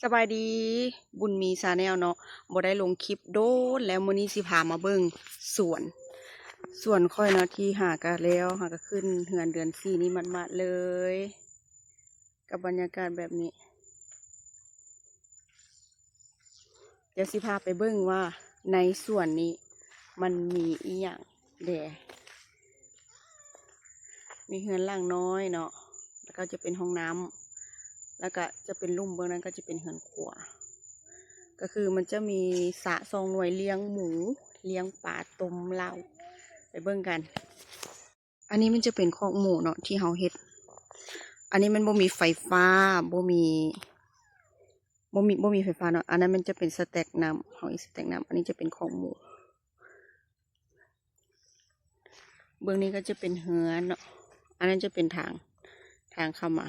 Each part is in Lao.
ສະບາຍດີ ບຸນມີ Channel ເນາະ ບໍ່ໄດ້ລົງຄລິບດົນແລ້ວ. ມື້ນີ້ຊິພາມາເບິ່ງສວນ ສວນຂ້ອຍເນາະ ທີ່ຫາກະແລ້ວ ຫາກະຂຶ້ນເຮືອນເດືອນສີ່ນີ້ໝາດໆເລີຍ ກັບບັນຍາກາດແບບນີ້. ດຽວຊິພາໄປເບິ່ງວ່າໃນສວນນີ້ມັນມີອີ່ຫຍັງແດ່. ມີເຮືອນຫຼັງນ້ອຍເນາະ ແລ້ວກໍຈະເປັນຫ້ອງນ້ຳ ແລ້ວກໍຈະເປັນລຸ່ມ ເບື້ອງນັ້ນກໍຈະເປັນເຮືອນຄົວ. ກໍຄືມັນຈະມີສະສອງໜ່ວຍ ລ້ຽງໝູ ລ້ຽງປາ ຕົ້ມເຫຼົ້າ ໄປເບິ່ງກັນ. ອັນນີ້ມັນຈະເປັນຄອກໝູເນາະ ທີ່ເຮົາເຮັດ. ອັນນີ້ມັນບໍ່ມີໄຟຟ້າ ບໍ່ມີ ບໍ່ມີ ບໍ່ມີໄຟຟ້າເນາະ. ອັນນັ້ນມັນຈະເປັນສະແຕັກນ້ຳ ເຮົາເຮັດສະແຕັກນ້ຳ. ອັນນີ້ຈະເປັນຄອກໝູ ເບື້ອງນີ້ກໍຈະເປັນເຮືອນເນາະ. ອັນນັ້ນຈະເປັນທາງ ທາງເຂົ້າມາ.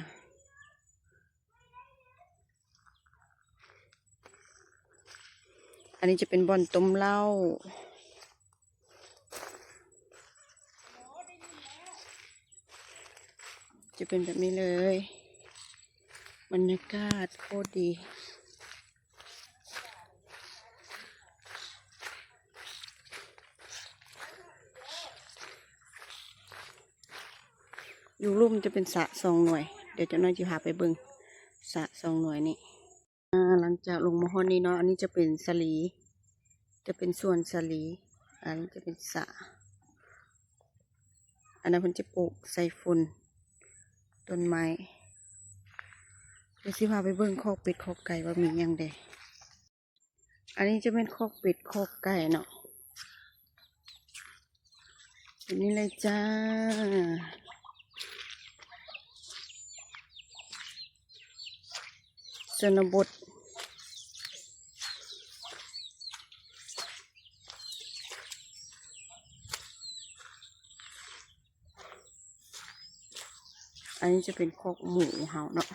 ອັນນີ້ຈະເປັນບ່ອນຕົ້ມເຫຼົ້າ ຈະເປັນແບບນີ້ເລີຍ ບັນຍາກາດໂຄດດີ. ຢູ່ລຸ່ມຈະເປັນສະສອງໜ່ວຍ ດຽວຈັກໜ່ອຍຊິພາໄປເບິ່ງສະສອງໜ່ວຍນີ້. ອາ ຫຼັງຈາກລົງມາຮອດນີ້ເນາະ ອັນນີ້ຈະເປັນສາລີ ຈະເປັນສວນສາລີ ອັນນີ້ຈະເປັນສະ ອັນນັ້ນເພິ່ນຈະປູກໃສ່ຝຸ່ນ ຕົ້ນໄມ້. ດຽວຊິພາໄປເບິ່ງຄອກເປັດຄອກໄກ່ວ່າມີຫຍັງແດ່. ອັນນີ້ຈະແມ່ນຄອກເປັດຄອກໄກ່ເນາະ ແບບນີ້ເລີຍຈ້າ ຊົນນະບົດ. ອັນນີ້ຈະເປັນຄອກໝູເຮົາເນາະ.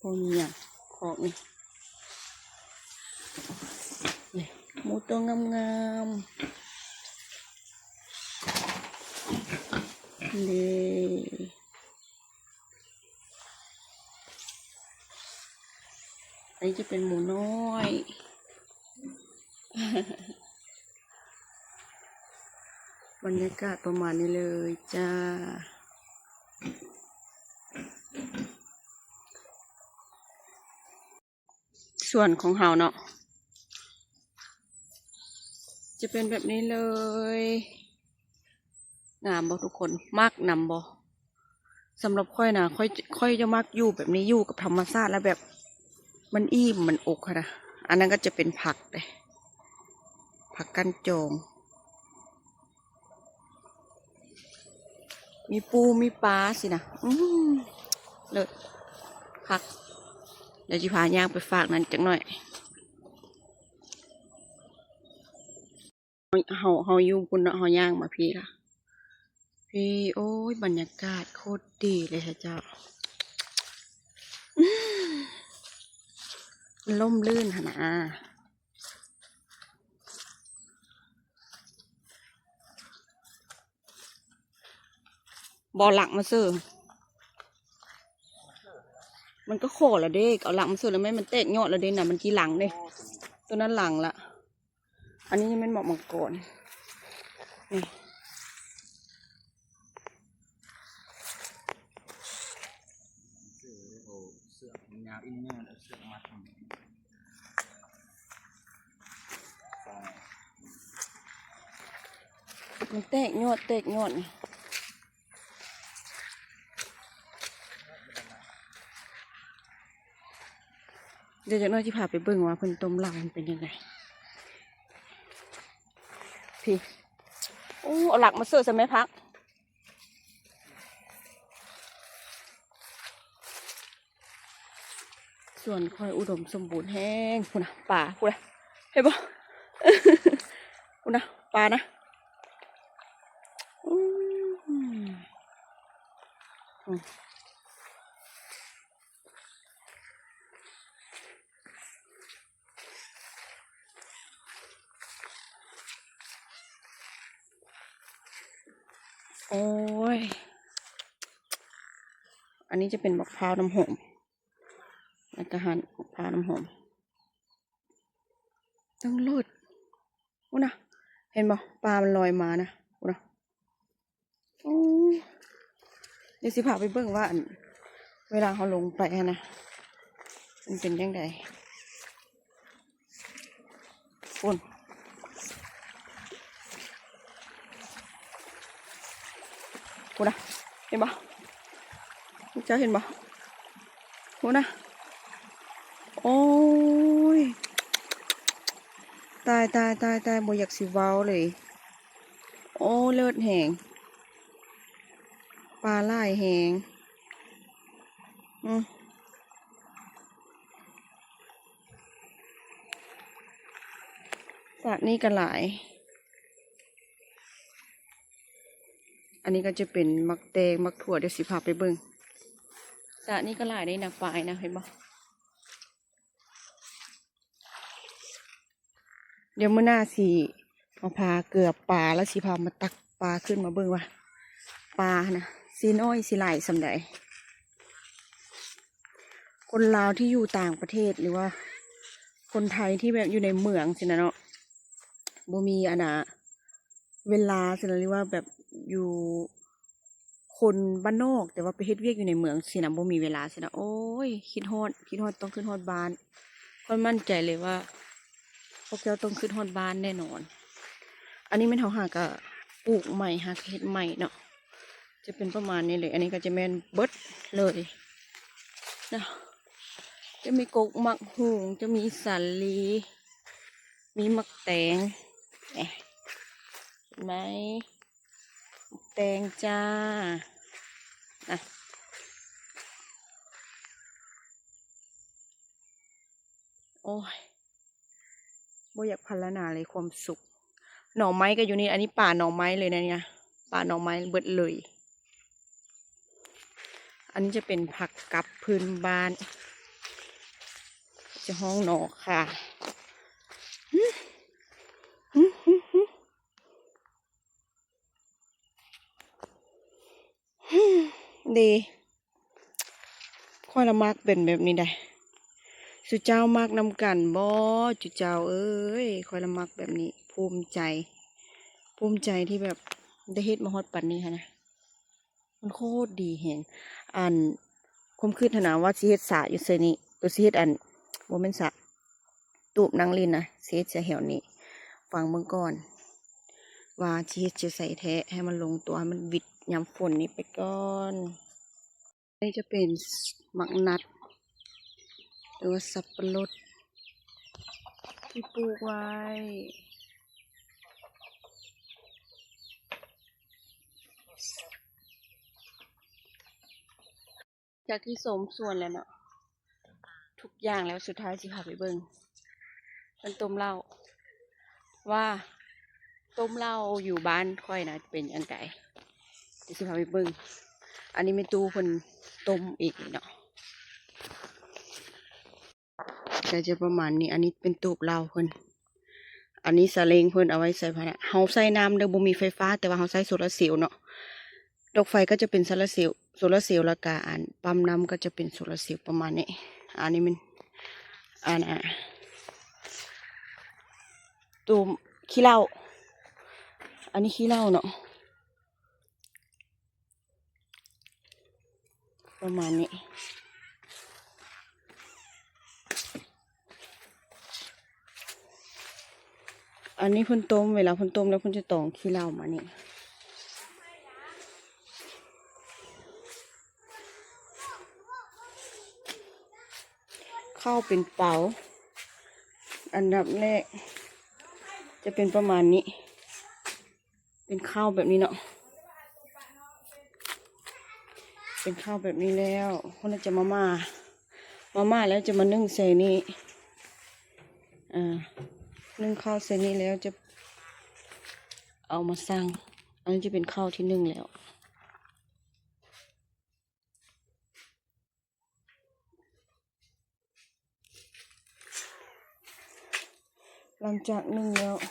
ບໍ່ມີຫຍັງ ຄອກນີ້ ນີ້ ໝູໂຕງາມໆ ນີ້. ອັນນີ້ຈະເປັນໝູນ້ອຍ ບັນຍາກາດປະມານນີ້ເລີຍຈ້າ. ສວນຂອງເຮົາເນາະ ຈະເປັນແບບນີ້ເລີຍ. ງາມບໍ່ທຸກຄົນ? ມັກນຳບໍ່? ສຳລັບຂ້ອຍນະ ຂ້ອຍ ຂ້ອຍຈະມັກຢູ່ແບບນີ້ ຢູ່ກັບທຳມະຊາດ ແລ້ວແບບມັນອີ່ມ ມັນອົກຫັ້ນນະ. ອັນນັ້ນກໍຈະເປັນຜັກເດ້ ຜັກກ້ານຈອງ. ມີປູມີປາຊີ້ນະ ອືມ ເລີດ ຄັກ. ດຽວຊິພາຍ່າງໄປຟາກນັ້ນຈັກໜ້ອຍ. ເຮົາ ເຮົາຢູ່ພຸ້ນເນາະ ເຮົາຍ່າງມາພີ້ລະ ພີ້. ໂອ້ຍ ບັນຍາກາດໂຄດດີເລີຍເຈົ້າ ອືມ ລົມລື່ນຫັ້ນນະ. ບໍ່ລັກມາເສີ ມັນກໍຂໍລະເດ້ ເອົາລັກມາເສີແລ້ວ ແມ່ນມັນແຕກຍອດລະເດ້ນະ ມັນກີ່ຫຼັງເດ້ ໂຕນັ້ນຫຼັງລະ. ອັນນີ້ແມ່ນໝາກມັງກອນ ນີ້ ມັນແຕກຍອດ ແຕກຍອດນີ້. ດຽວຈັກໜ້ອຍຊິພາໄປເບິ່ງວ່າເພິ່ນຕົ້ມເຫຼົ້າມັນເປັນຈັ່ງໃດ. ພີ້ ໂອ້ ເອົາຫຼັກມາເສີຊະແມ່ ຜັກ. ສວນຂ້ອຍອຸດົມສົມບູນແຮງ ພຸ້ນນະ ປາ ພຸ້ນນະ ເຫັນບໍ່ ພຸ້ນນະ ປານະ ອືມ. ໂອ້ຍ ອັນນີ້ຈະເປັນບັກພ້າວນ້ຳຫອມ ແລ້ວກະຫັ້ນ ບັກພ້າວນ້ຳຫອມ ຕັ້ງເລີດ ພຸ້ນນະ ເຫັນບໍ່? ປາມັນລອຍມານະ ພຸ້ນນະ. ໂອ້ ດຽວຊິພາໄປເບິ່ງວ່າ ອັນ ເວລາເຮົາລົງໄປຫັ້ນນະ ມັນເປັນຈັ່ງໃດ. ພຸ້ນ ພຸ້ນນະ ເຫັນບໍ່? ເຈົ້າເຫັນບໍ່? ພຸ້ນນະ ໂອ້ຍ ຕາຍ ຕາຍ ຕາຍ ຕາຍ ບໍ່ຢາກຊິເວົ້າເລີຍ. ໂອ້ ເລີດແຮງ ປາຫຼາຍແຮງ. ອືມ ສະນີ້ກໍຫຼາຍ. ອັນນີ້ກໍຈະເປັນໝາກແຕງ ໝາກຖົ່ວ ດຽວຊິພາໄປເບິ່ງ. ສະນີ້ກໍຫຼາຍເດ້ນະ ປານະ ເຫັນບໍ່? ດຽວມື້ໜ້າຊິມາພາເກືອປາ ແລ້ວຊິພາມາຕັກປາຂຶ້ນມາເບິ່ງວ່າ ປາຫັ້ນນະ ຊິນ້ອຍຊິຫຼາຍສ່ຳໃດ. ຄົນລາວທີ່ຢູ່ຕ່າງປະເທດ ຫຼືວ່າຄົນໄທທີ່ແບບຢູ່ໃນເມືອງຊີ້ນະເນາະ ບໍ່ມີອັນນາ ເວລາຊີ້ນະ ຫຼືວ່າແບບຢູ່ ຄົນບ້ານນອກ ແຕ່ວ່າໄປເຮັດວຽກຢູ່ໃນເມືອງຊີ້ນະ ບໍ່ມີເວລາຊີ້ນະ ໂອ້ຍ ຄິດຮອດ ຄິດຮອດ ຕ້ອງຄິດຮອດບ້ານ. ຂ້ອຍໝັ້ນໃຈເລີຍວ່າ ພວກເຈົ້າຕ້ອງຄິດຮອດບ້ານແນ່ນອນ. ອັນນີ້ແມ່ນເຮົາຫາກະປູກໃໝ່ ຫາກະເຮັດໃໝ່ເນາະ ຈະເປັນປະມານນີ້ເລີຍ. ອັນນີ້ກໍຈະແມ່ນເບິດເລີຍນະ ຈະມີກົກໝາກຫຸ່ງ ຈະມີສາລີ ມີໝາກແຕງ ເຫັນໄໝ? ແຕງຈ້າ ນະ ໂອ້ຍ ບໍ່ຢາກພັນລະນາເລີຍຄວາມສຸກ. ໜໍ່ໄມ້ກໍຢູ່ນີ້ ອັນນີ້ປ່າໜໍ່ໄມ້ເລີຍນະນີ້ນະ ປ່າໜໍ່ໄມ້ເບິດເລີຍ. ອັນນີ້ຈະເປັນຜັກກັບພື້ນບ້ານ ຈະຮ້ອງໜໍ່ຂ່າ ເດ ຂ້ອຍລະມັກເປັນແບບນີ້ໃດ໋. ສຸເຈົ້າມັກນຳກັນບໍ່ ຈຸເຈົ້າເອີຍ? ຂ້ອຍລະມັກແບບນີ້ ພູມໃຈ ພູມໃຈທີ່ແບບໄດ້ເຮັດມາຮອດປານນີ້ຫັ້ນນະ ມັນໂຄດດີແຮງ. ອັນ ຄວາມຄິດຫັ້ນນະວ່າຊິເຮັດສະຢູ່ໃສນີ້ ເອີ ຊິເຮັດອັນ ບໍ່ແມ່ນສະ ຕູບນັ່ງຫຼິ້ນນະ ຊິເຮັດໃສ່ແຖວນີ້. ຟັງເບິ່ງກ່ອນວ່າຊິເຮັດຢູ່ໃສແທ້ ໃຫ້ມັນລົງຕົວ ໃຫ້ມັນຫວິດຍາມຝົນນີ້ໄປກ່ອນ. ນີ້ຈະເປັນໝາກນັດ ຫຼືວ່າສັບປະລົດທີ່ປູກໄວ້. ຈາກທີ່ຊົມສວນແລ້ວເນາະ ທຸກຢ່າງແລ້ວ ສຸດທ້າຍຊິພາໄປເບິ່ງເພິ່ນຕົ້ມເຫຼົ້າ ວ່າຕົ້ມເຫຼົ້າຢູ່ບ້ານຂ້ອຍນະເປັນຈັ່ງໃດ ດຽວຊິພາໄປເບິ່ງ. ອັນນີ້ແມ່ຕູ້ເພິ່ນຕົ້ມເອງເນາະ ກໍຈະປະມານນີ້. ອັນນີ້ເປັນຕູບເຫຼົ້າເພິ່ນ ອັນນີ້ສາເລັງເພິ່ນເອົາໄວ້ໃສ່ພານະ. ເຮົາໃຊ້ນ້ຳເດີ ບໍ່ມີໄຟຟ້າ ແຕ່ວ່າເຮົາໃຊ້ໂຊລາເຊວເນາະ. ດອກໄຟກໍຈະເປັນໂຊລາເຊວ ໂຊລາເຊວ ແລ້ວກະອັນປ້ຳນ້ຳກໍຈະເປັນໂຊລາເຊວ ປະມານນີ້. ອັນນີ້ແມ່ນ ອັນ ອາ ຕູ້ຂີ້ເຫຼົ້າ ອັນນີ້ຂີ້ເຫຼົ້າເນາະ ປະມານນີ້. ອັນນີ້ເພິ່ນຕົ້ມ ເວລາເພິ່ນຕົ້ມແລ້ວເພິ່ນຈະຕອງຂີ້ເຫຼົ້າມານີ້. ເຂົ້າເປັນເປົາ ອັນດັບແລກຈະເປັນປະມານນີ້. ເປັນເຂົ້າແບບນີ້ເນາະ ເປັນເຂົ້າແບບນີ້ແລ້ວ ເພິ່ນຈະມາມ່າ ມາມ່າແລ້ວຈະມາໜຶ້ງໃສ່ນີ້ ອ່າ ໜຶ້ງເຂົ້າໃສ່ນີ້ແລ້ວຈະເອົາມາຊັ່ງ. ອັນນີ້ຈະເປັນເຂົ້າທີ່ໜຶ້ງແລ້ວ. ຫຼັງຈາກໜຶ້ງແລ້ວ ເ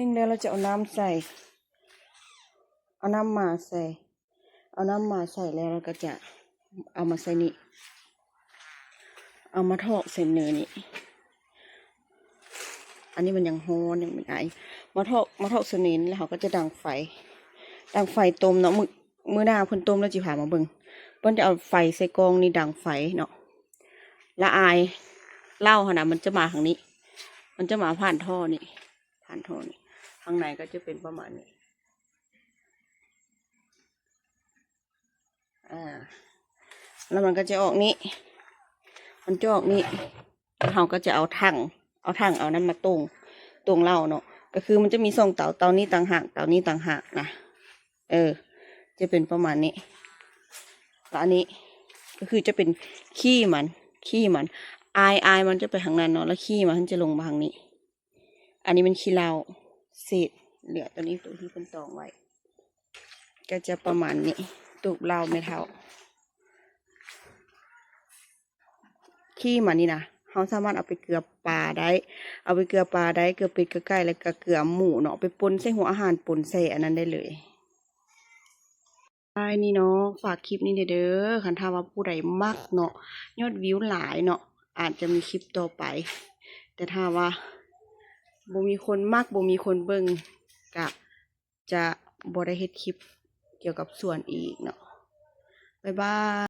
ໜຶ້ງແລ້ວ ເຮົາຈະເອົານ້ຳໃສ່ ເອົານ້ຳໝາໃສ່ ເອົານ້ຳໝາໃສ່ແລ້ວ ເຮົາກໍຈະເອົາມາໃສ່ນີ້ ເອົາມາຖອກໃສ່ເນີນີ້. ອັນນີ້ມັນຍັງຮ້ອນ ຍັງເປັນໄອ ມາຖອກ ມາຖອກໃສ່ເນີນີ້ ແລ້ວເຮົາກໍຈະດັງໄຟ ດັງໄຟຕົ້ມເນາະ. ມື້ ມື້ໜ້າເພິ່ນຕົ້ມແລ້ວ ຊິພາມາເບິ່ງ. ເພິ່ນຈະເອົາໄຟໃສ່ກ້ອງນີ້ ດັງໄຟເນາະ ລະອາຍເຫຼົ້າຫັ້ນນະ ມັນຈະມາທາງນີ້ ມັນຈະມາຜ່ານທໍ່ນີ້ ຜ່ານທໍ່ນີ້. ຂ້າງໃນກໍຈະເປັນປະມານນີ້ ອາ ແລ້ວມັນກໍຈະອອກນີ້ ມັນຈະອອກນີ້. ເຮົາກໍຈະເອົາຖັງ ເອົາຖັງເອົານັ້ນມາຕົງ ຕົງເຫຼົ້າເນາະ. ກໍຄືມັນຈະມີສອງເຕົາ ເຕົານີ້ຕ່າງຫາກ ເຕົານີ້ຕ່າງຫາກນະ. ເອີ ຈະເປັນປະມານນີ້. ແລ້ວອັນນີ້ກໍຄືຈະເປັນຂີ້ມັນ ຂີ້ມັນ ອາຍ ອາຍມັນຈະໄປທາງນັ້ນເນາະ ແລ້ວຂີ້ມັນຈະລົງມາທາງນີ້. ອັນນີ້ແມ່ນຂີ້ເຫຼົ້າ ເສດເຫຼືອຕົວນີ້ ຕົວທີ່ເພິ່ນຕອງໄວ້ ກໍຈະປະມານນີ້. ຕູບເຫຼົ້າແມ່ເຖົ້າ ຂີ້ມັນນີ້ນະ ເຮົາສາມາດເອົາໄປເກືອປາໄດ້ ເອົາໄປເກືອປາໄດ້ ເກືອເປັດເກືອໄກ່ ແລ້ວກໍເກືອໝູເນາະ ໄປປົນໃສ່ຫົວອາຫານ ປົນໃສ່ອັນນັ້ນໄດ້ເລີຍ. ປາຍນີ້ເນາະ ຝາກຄລິບນີ້ແດ່ເດີ ຄັນຖ້າວ່າຜູ້ໃດມັກເນາະ ຍອດວິວຫຼາຍເນາະ ອາດຈະມີຄລິບຕໍ່ໄປ ແຕ່ຖ້າວ່າບໍ່ມີຄົນມັກ ບໍ່ມີຄົນເບິ່ງ ກະຈະບໍ່ໄດ້ເຮັດຄລິບກ່ຽວກັບສວນອີກເນາະ. ບາຍບາຍ.